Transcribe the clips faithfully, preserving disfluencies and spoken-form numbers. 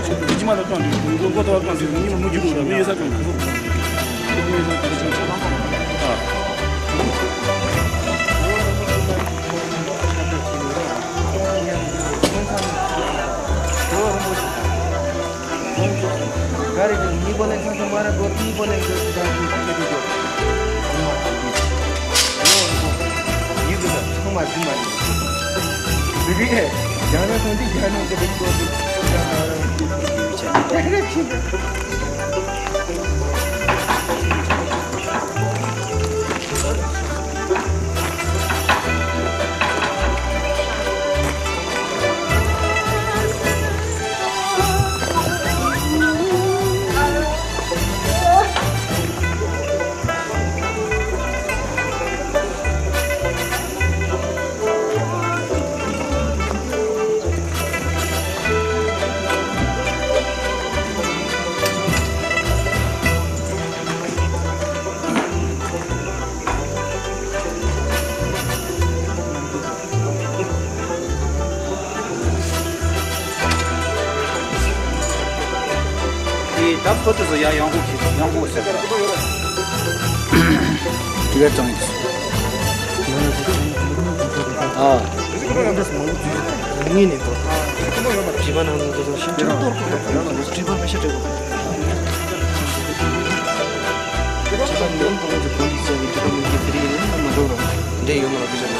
ཁྱི་མ་ལ་བཏང་དུས་མགོ་མགོ་ཏོ་བ་བཏང་དུས་མི་མ་མུ་ཅུ་རུ་ལ་མི་ཡོད་ས་བཏང་དུས། ག་རེ་གཉིས་པོ་ལེན་ཁང་དུ་མ་ར་སྒོར་གཉིས་པོ་ལེན་དགོས་ཀྱི་ད་གི་ཁྱེད་དུ་འཇོག་ཡིག་དུ་ད་ཚང་མ་རྫུན་མ་རེད། དེ་གི་རྒྱ་ནག་སོང་དུས་རྒྱ་ནག་གི་རིགས་སྐོར་དུ་ད་ཕོ་དེ་ཚོ་ཡ་ཡང་པོ་གི་ཡང་པོ་ཟེར་ག་ར། དེ་ག་ཙང་ཡིན། ཨ། ངས་ནས་གོ། བྱིས་པ་ནང་ལ་འགྲོ་ཞིང་ཆེན་གཏོར་དགོས་པའི་བྱིས་པ་མི་ཤ་སྤྲད་དགོས། བྱིས་པ་ནང་ལ་འགྲོ་གོ་འདི་ཚོ་གི་བྱིས་པ་མི་གི་དེ་རིང་ཡིན་ན་མ་འགྲོ་རོགས། འདྲེ་ཡོད་མ་རེད་ཟེར་ནས།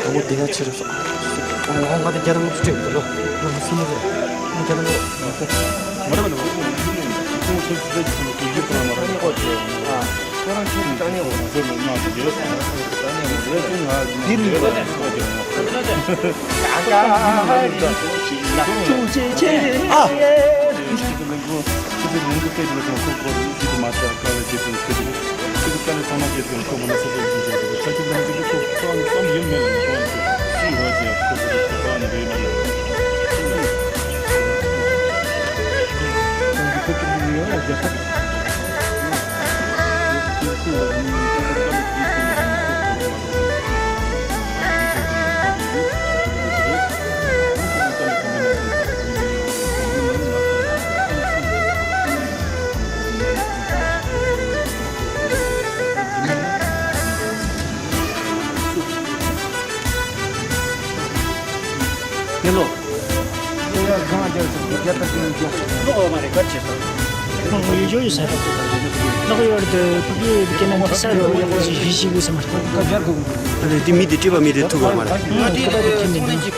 ཨ་མོ་དེ་ག་ཕྱིར་སོང་། ང་ང་དེ་རྒྱ་དམར་སྤྲད་དགོས་ལོ། ང་སུ་མོ་རེད། ང་རྒྱ་དམར་རེད། ཡེ་ལོ། ལོག་ཡོད་ཡོད་ས་རེད། ལོག་ཡོད་དུ་ཕུག་ཡོད་དུ་ཀྱེ་ན་ས་རོ་ཡག་པོ་ཞིག་ཞིག་ཞིག་ཡོད་ས་མ་རེད། ཨ་ལེ་དེ་མི་དེ་སྤྲད་པ་མི་དེ་ཐུག་པ་མ་རེད། ང་དེ་ཁ་ད་དེ་ཁྱིམ་ནས་ནི།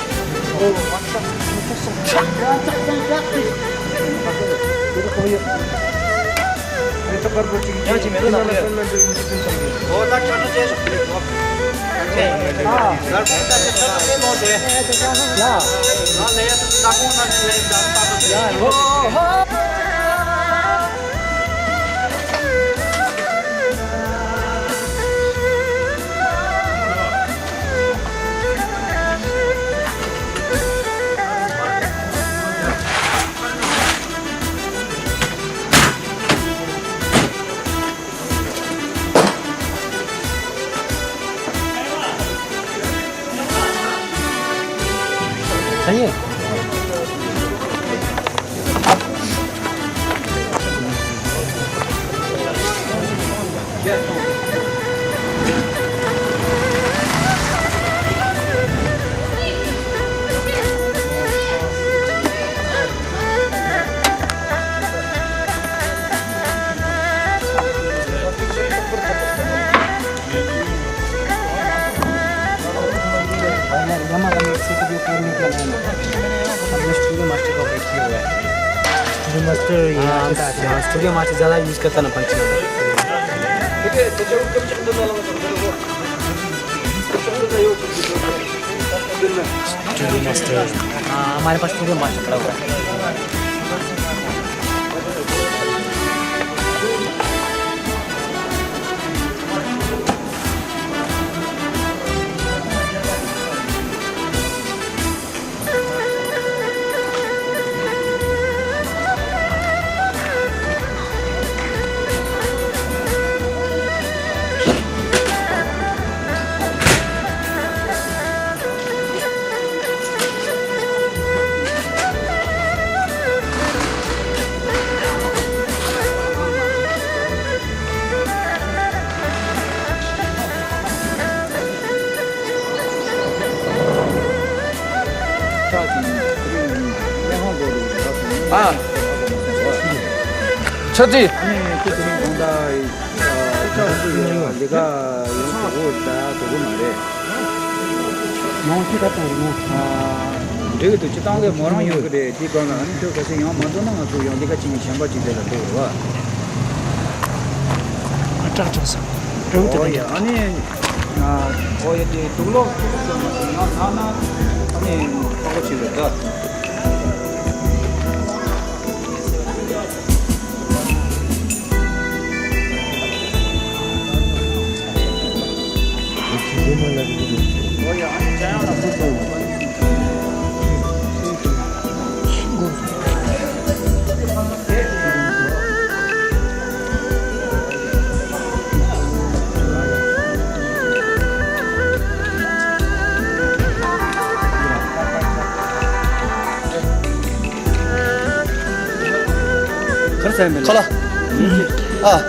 studio master का बैठी हुआ है। स्टूडियो मास्टर, यहाँ, यहाँ स्टूडियो मास्टर ज़्यादा यूज़ करता ना पंच। Studio master. हाँ, हमारे पास स्टूडियो मास्टर खड़ा हुआ है। ཆ་ཚིག་ཨ་ནི་ཁྱེད་ཚོ་ནི་གང་ལྟར་ཁྱེད་ཚོ་ཡང་ལས་ཀ་ཡོང་དགོས་ད་དགོས་མ་རེད། ཡང་ཁྱེད་ད་དང་རིང་འགྲིག་གི་འདུག་སྤྱི་བཏང་ལས་མོ་རང་ཡོང་གི་རེད། དེ་སྒང་ལ་ཨ་ནི་ཁྱོད་ག་ཚོད་ཡང་མ་འདུག་ན་ང་ཚོ་ཡང་ལས་ཀ་བྱེད་མཁན་གཞན་པ་ཅིག་དེ་ལ་འགྲོ་དགོས་རེད་བ། ཨ་སྐྲག་སྐྲག་སོང་། གྲོང་དེ་ཨོ་ཡ་ཨ་ནི་ཨོ་ཡ་དེ་དུག་ལོག་ཁྱེད་ཚོ་མ་ཟིན་ཡང་ན་ན་ཨ་ནི་ཁག་པོ་ཆེ་རེད་ད། གར་ས་ཡིན་མེད་ལ། ཨ།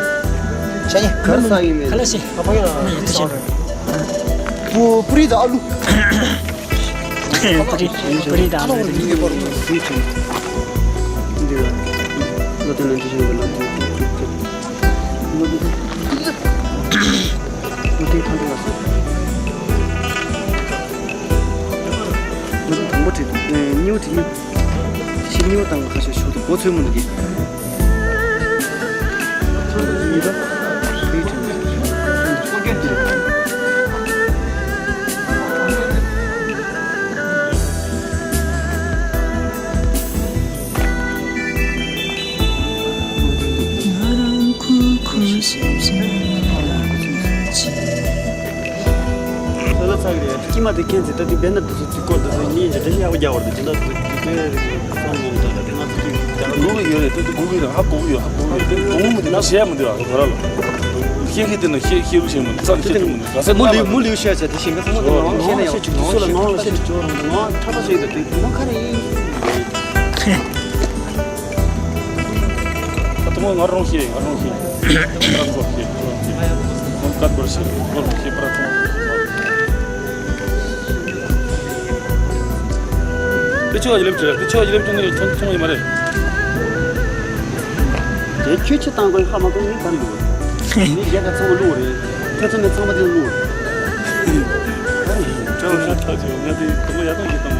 ཆ་ཉེ། གར་ས་ཡིན་མེད་ལ། ཁ་ལ་ཤི། ཨ་ཕ་གི་ལ། ཨ་ཡེ་ཏི་ཤི། པུ་པུ་རི་དང་ཨ་ལུ། པུ་རི། པུ་རི་དང་ཨ་ལུ། འདི་ལ་ལོ་དེ་ནང་དུ་ཤིང་གི་ལ། ལོ་དེ་ཐང་དུ་ལ་སོ། ལོ་དེ་དང་པོ་བྲིས་འདུག་སྨྱུ་བྲིས་སྨྱུ། ཕྱི་སྨྱུ་དང་ཁ་ཤས་ཤོག་དུ་གོ་ཚོད་མོ་འདུག་གི། ལ་ཚ་གི་རེད། དཀྱིལ་མ་དེ་ཁྱེད་ཚོས་ད་དེ་བེ་ནར་དེ་ཚོ་དེ་སྐོར་དེ་ཚོ་གཉིས་ཀྱི་འགྲེལ་བཤད་ཡག་པོ་རྒྱག་བར་དུ་ཇི་འདྲ་དེ་དེ་དེ་སོང་ངོ་མི་ཐོག་ད་དེ་ང་ཚོ་དེ་དེ་ག་གོ་གི་ཡོད་རེད། དེ་དེ་གོ་གི་རེད། ཧ་གོ་གི་ཡོད། ཧ་གོ་གི་ཡོད། དེ་གོ་མི་འདུག་ན་བཤད་མི་འདུག་ཨ་ཁོ་ར་ལ་ཤེས་མཁན་དེ་ན་ཤེས་ཤེས་རུ་ཤེས་མི་འདུག་རྩ་ནས་ཤེས་ཐུབ་མི་འདུག་ག་ས་མུ་ལི་མུ་ལི་བཤད་ཚེ་དེ་ཤེས་མཁན་ཚང་མ་དེ་ནང་ལ་ཤེས་ན་ཡག་ཅིག་ནང་ལ་ཤེས་ན་ཡག་ཅིག་ནང་ལ་ཤེས་ན་ཅོ་རང་དེ་ནང་ཁྲ་ཁྲ་ཤེས་དེ་དེ་ནང་ཁ་རེ་ཡིན། ད་དུང་ང་རང་ཤེས། ང་རང་ཤེས། ང་རང་ཤེས། ང་རང་ཤེས། ང་རང་ཤེས། པར་ཐོང་། དེ་ཆོ་ཡི་ལེབ་ཆོ་དེ་ཆོ་ཡི་ལེབ་ཆོ་ངས་ཐོང་ཐོང་ཡི་མ་རེད། དེ་ཁྱོད་ཆི་བཏང་དགོས་ཧ་མ་གོ་ངས་ག་འདུག་ངས་རྒྱ་གར་ཚང་མ་བླུགས་རེད། ཁྱོད་ཚོ་ནས་ཚང་མ་དེ་བླུགས། ཁྱོད་ཤ་ཐག་ཆོད། ང་དེ་དུང་ཡ་དང་ཡི་དང་།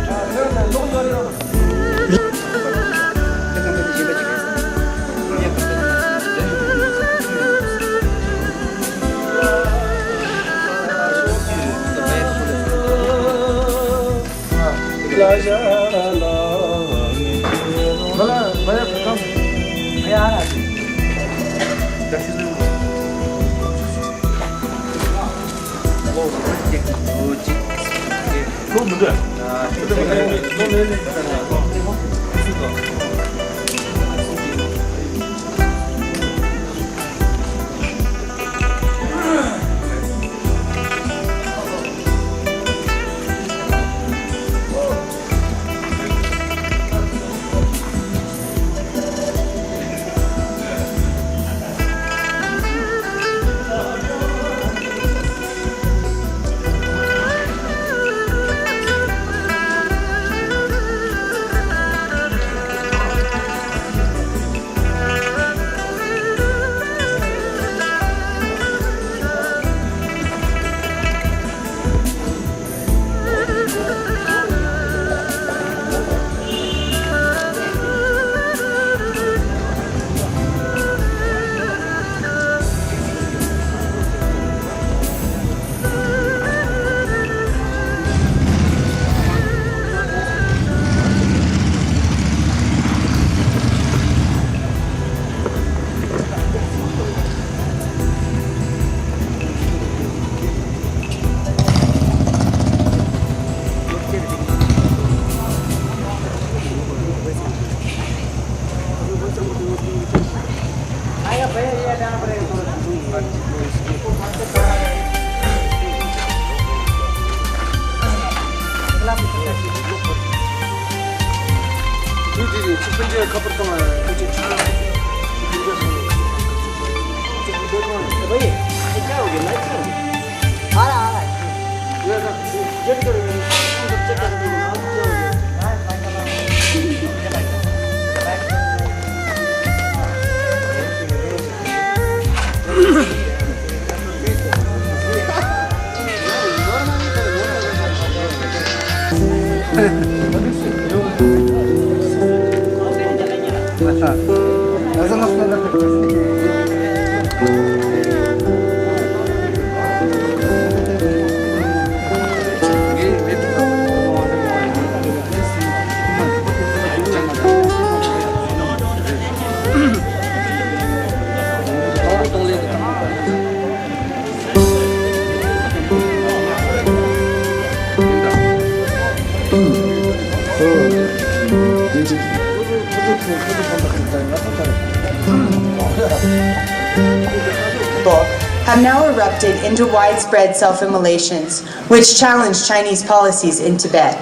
Have now erupted into widespread self-immolations, which challenge Chinese policies in Tibet.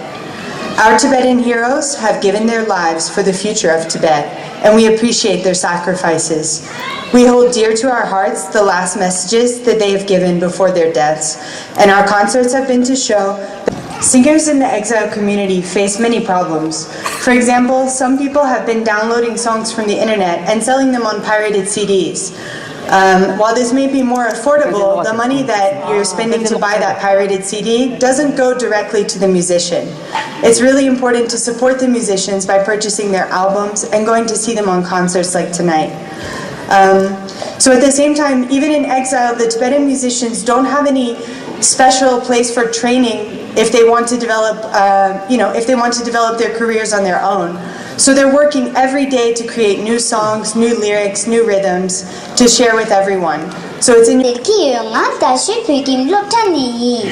Our Tibetan heroes have given their lives for the future of Tibet, and we appreciate their sacrifices. We hold dear to our hearts the last messages that they have given before their deaths, and our concerts have been to show. Singers in the exile community face many problems. For example, some people have been downloading songs from the internet and selling them on pirated C Ds. Um, while this may be more affordable, the money that you're spending to buy that pirated C D doesn't go directly to the musician. It's really important to support the musicians by purchasing their albums and going to see them on concerts like tonight. Um, so at the same time, even in exile, the Tibetan musicians don't have any special place for training if they want to develop, uh, you know, if they want to develop their careers on their own. So they're working every day to create new songs, new lyrics, new rhythms to share with everyone. So it's in ལེགས་སྐྱེས་ཡོད། ང་རྡ་ཤོད་བོད་ཁྱིམ་སློབ་གྲྭ་ནས་ཡིན།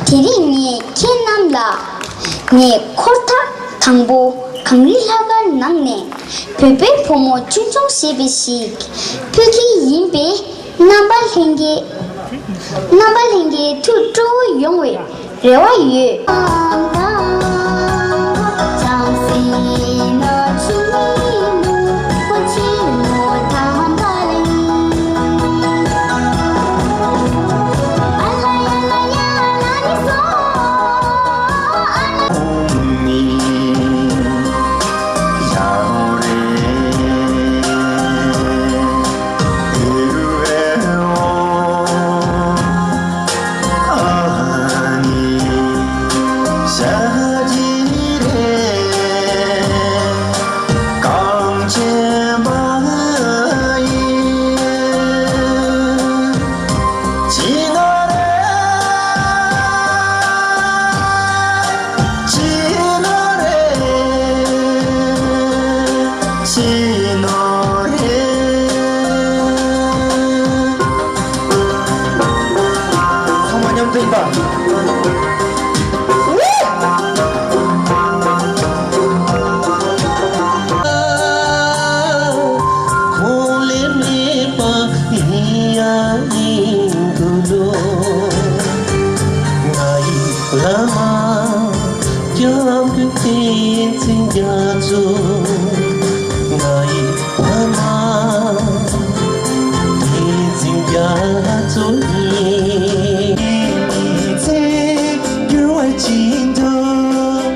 དེ་རིང་ངས་ཁྱེད་རྣམས་ལ་ངས་འཁོར་ཐག་དང་པོ་གངས་རི་ལྷ་སྐར་ནང་ནས་བོད་པའི་བུ་མོ་ཆུང་ཆུང་ཞེས་པ་ཞིག་ཕུལ་གྱི་ཡིན་པས། རྣམ་པ་ལྷན་རྒྱས། རྣམ་པ་ལྷན་རྒྱས་ཐུགས་སྤྲོ་བོ་ཡོང་བའི་རེ་བ་ཡོད། ཚང་མ་མཉམ་དུ་ཡིན་པ། ཁོང་ལས་མེད་པ་ཡིན་ཡང་ཡིན་དུ་ལོ། ང་ཡི་བླ་མ་སྐྱབས་མགོན་བསྟན་འཛིན་རྒྱ་མཚོ། ང་ཡི་བླ་མ་བསྟན་འཛིན་རྒྱ་མཚོ་ཡིན། ཚེ་འགྱུར་བ་ཅི་འདུག་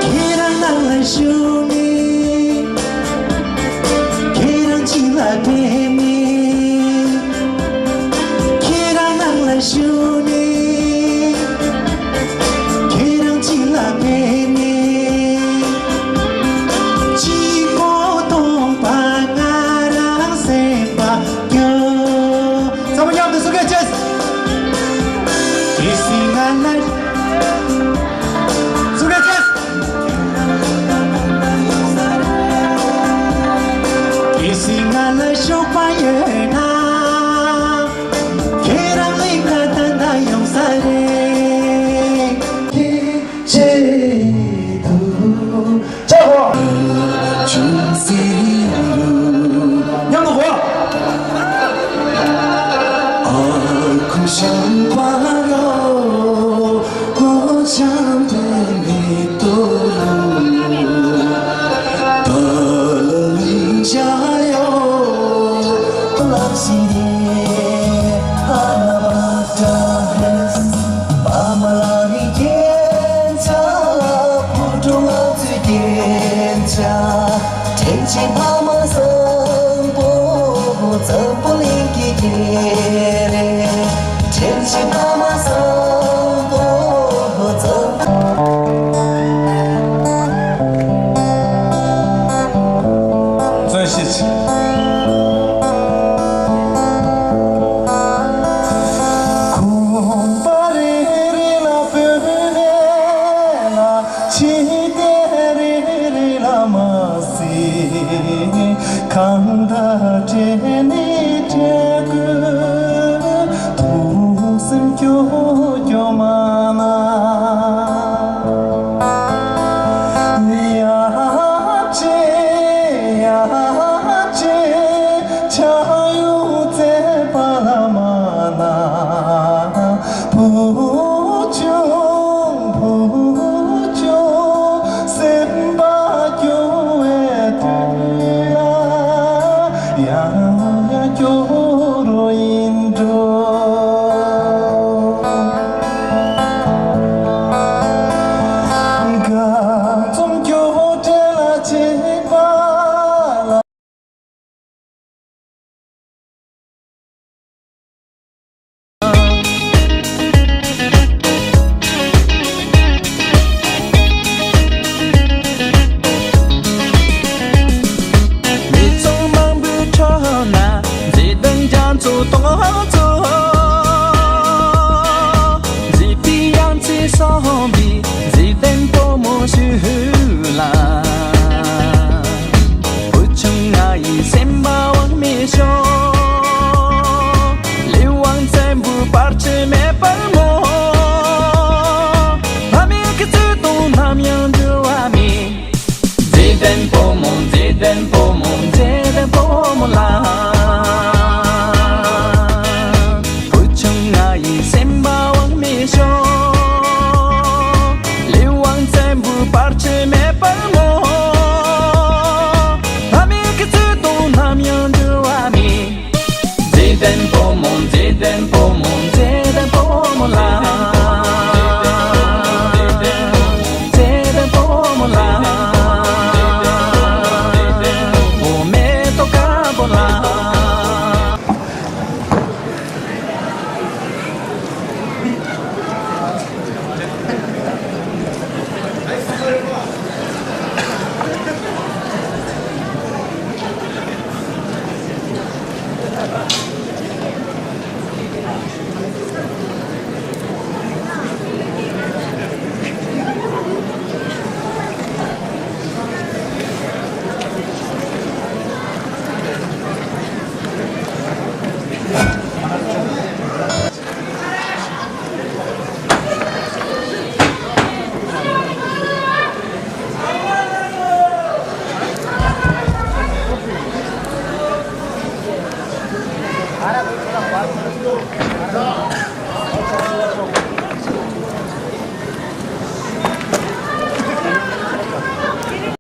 ཁྱེད་རང་ནང་ལ་བཞུགས་ནས། ཁྱེད་རང་གཅིག་ལ་ཕན་ནས། ཁྱེད་རང་ནང་ལ་བཞུགས་ནས། ཁྱེད་རང་གཅིག་ལ་ཕན་ནས། གཅིག་པོ་སྟོང་པ་ང་རང་སེམས་པ་སྐྱོ། ཚང་མ་མཉམ་དུ་སུ་གེ་ཅེས། གལ་སྲིད་ང་ལ། སུ་གེ་ཅེས། གལ་སྲིད་ང་ལ་ཤོག་པ་ཡོད་ན། ཁྱེད་རང་ལ་ད་ལྟ་ཡོང་ས་རེད། ཁྱེད་ཆེད་དུ་ཆ་གོ། ཆུང་སི་རུ་མཉམ་དུ་གོ། ཨ་ཁུ་ཤམ་པ་རོ། ད་བྲལ་ནས་བྲལ་དགོས། ཐུགས་སེམས་སྐྱོ་སྐྱོ་མ་ན། ཡ་ཅེ་ཡ་ཅེ། ཆ་ཡུ་ཙེ་པ་ལ་མ་ན། བུ་ཆུང་བུ་ཆུང་སེམས་པ་སྐྱོ་བའི་དུས་ལ་ཡང་ཡང་སྐྱོ་རུ་ཡིན་འགྲོ། ག་ཙམ་སྐྱོ་བྲལ་ལ་བྱེད་པ་ལ། མི་ཚང་མང་པོའི་ཁྲོད་ན་མཛེས་ལྡན་རྒྱ་མཚོ་སྟོང་ཚོ། མཛེས་པའི་ཡང་རྩེ་སོང་བའི་མཛེས་ལྡན་བུ་མོ་ཞིག་ལ། བུ་ཆུང་ང་ཡི་སེམས་པ་དབང་མེད་ཤོག་ལས་དབང་བཙན་པོའི་བར་ཆད་མེད་པར་བསྔོ། ཕ་མའི་སྐུ་ཚེ་དང་ནམ་ཡང་འགྱུར་བ་མེད། མཛེས་ལྡན་བུ་མོ་མཛེས་ལྡན་བུ་མོ་མཛེས་ལྡན་བུ་མོ་ལགས། བུ་ཆུང་ང་ཡི་སེམས་པ་དབང་མེད་ཤོག་ལས་དབང་བཙན་པོའི་བར་ཆད་མེད་པར་བསྔོ། ཕ་མའི་སྐུ་ཚེ་དང་ནམ་ཡང་འགྱུར་བ་མེད། མཛེས་ལྡན་བུ་མོ་མཛེས་ལྡན་བུ་མོ་མཛེས་ལྡན་བུ་མོ་ལགས། མཛེས་ལྡན་བུ་མོ་ལགས། བུ་མེ་ཏོག་དཀར་པོ་ལགས།